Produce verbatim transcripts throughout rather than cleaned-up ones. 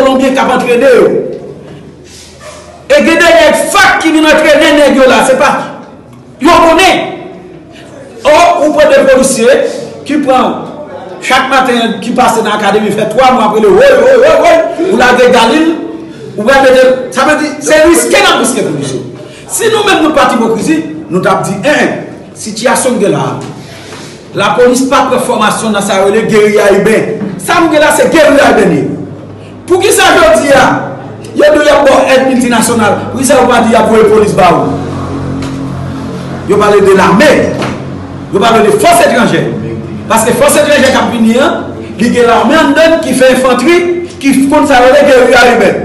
Kolonbyen k ap antrene yo. E gen de nèg fak ki vin antrene nèg yo la, se pa yo konnen. O, ou pran de polisye ki pran chak maten ki pase nan akademi fè twa mwa ap rele woy, woy, woy, woy, ou lage galil, ou pral mete, sa vle di, se riske n ap riske pou nou. Si nou menm nou pa t ipokrizi, nou t ap di, en, en, sitiyasyon n gen la a, lapolis pa pran fòmasyon nan sa yo rele geriya iben. Sa nou gen la, se geriya iben li ye. Poukisa jodi a, yo di y ap ba w èd miltinasyonal, poukisa yo pa di y ap voye polis ba ou? Yo pale de lame, yo pale de fòs etranjè. Paske fòs etranjè k ap vini an, li gen lame anndan l ki fè enfantri, ki konn sa yo rele geriya iben.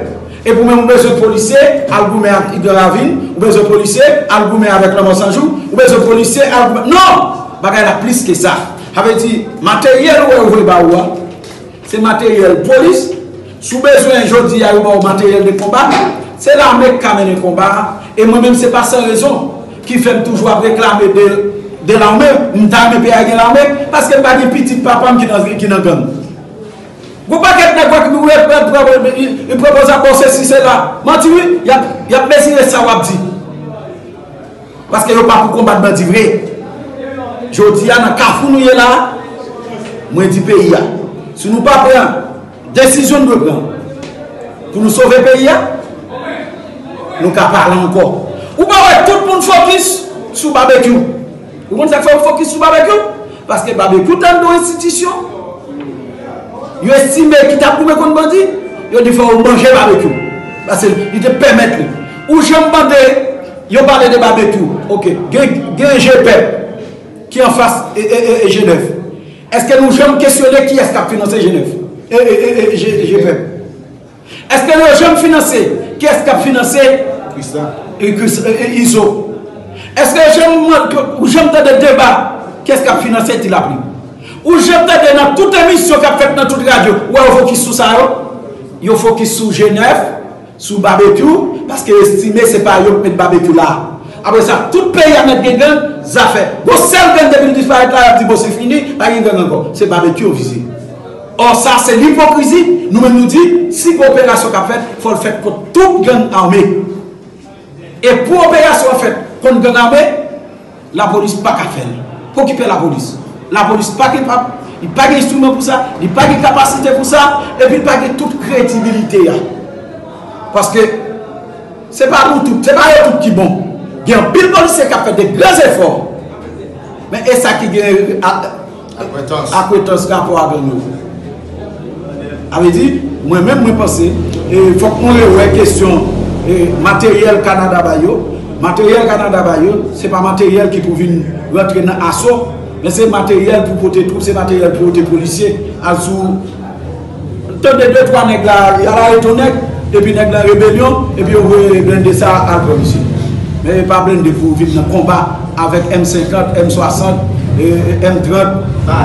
Epi ou menm ou bezwen polisye, al goumen ak Igor Ravin, ou bezwen polisye, al goumen avèk Lanmò San Jou, ou bezwen polisye, al goumen. Non! Bagay la plis ke sa. Sa vle di, materyèl ou wè yo voye ba ou a, se materyèl polis. Si w bezwen jodi a yo ba w materyèl de konba, se lame k ka mennen konba a. E mwen menm, se pa san rezon ki fè m toujou ap reklame de, de lame. M ta renmen peyi a gen lame, paske m pa gen pitit papa m ki nan, ki nan gang. Gon pakèt nèg wè ki pran, pran, pran, pran, pran poz ap ba w sesi, sela. Manti wi, y ap, y ap mezire sa w ap di. Paske yo pa pou konbat bandi vre. Jodi a, nan kafou nou ye la, mwen di peyi a, si nou pa pran desizyon nou dwe pran pou nou sove peyi a, nou ka pale ankò. Ou pa wè tout moun fokis sou Babekyou. Ou konn sa k fè yo fokis sou Babekyou? Paske Babekyou te anndan yon enstitisyon. Yo estime ki t ap goumen kont bandi, yo di fò yo manje Babekyou. Paske li te pèmèt li. Ou janm tande yo pale de Babekyou? Oke, gen, gen G pèp ki anfas e, e, e, e G nèf. Èske nou janm kesyone kiyès k ap finanse G nèf? E, e, e, e, G, G pèp. Èske yo janm finanse? Kiyès k ap finanse? Kristan. E, Kris-, e, e, Izo. Èske yo janm, ou janm tande deba? Kiyès k ap finanse Ti Lapli? Ou janm tande nan tout emisyon k ap fèt nan tout radyo, ou wè yo fokis sou sa yo? Yo fokis sou G nèf, sou Babekyou, paske yo estime se pa yo k met Babekyou la. Apre sa, tout peyi a mèt gen gang, zafè. Gon sèl gang depi l disparèt la, y ap di, bon, se fini, pa gen gang ankò. Se Babekyou yo vize. Ò, sa se lipokrizi. Nou menm nou di, si gen operasyon k ap fèt, fò l fèt kont tout gang ame. E pou operasyon an fèt kont gang ame, lapolis pa ka fè l. Pokipe lapolis. Lapolis pa kapab, li pa gen enstriman pou sa, li pa gen kapasite pou sa, epi li pa gen tout kredibilite a. Paske se pa nou tout, se pa yo tout ki bon. Gen anpil polisye k ap fè de gran zefò. Men e sa ki gen a, akwetans, akwetans rapò a gang yo. Sa vle di, mwen menm, mwen panse, e, fòk nou rewè kesyon, e, materyèl Kanada ba yo. Materyèl Kanada ba yo, se pa materyèl ki pou vin rantre nan aso, men se materyèl pou pote twoup, se materyèl pou pote polisye. Al sou, tande de twa nèg la, y al arete yon nèg, epi nèg la rebelyon, epi yo voye blende sa al pran misye. Men e pa blende pou vin nan konba avèk M senkant, M swasant, e, e, M trant,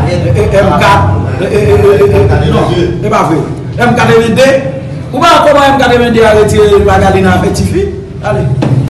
e, e, M kat, e, e, e, e, e, non, e pa vre. M katrevenn de, ou pa wè kòman M katrevenn de a retire bagay li nan afè tifi? Ale.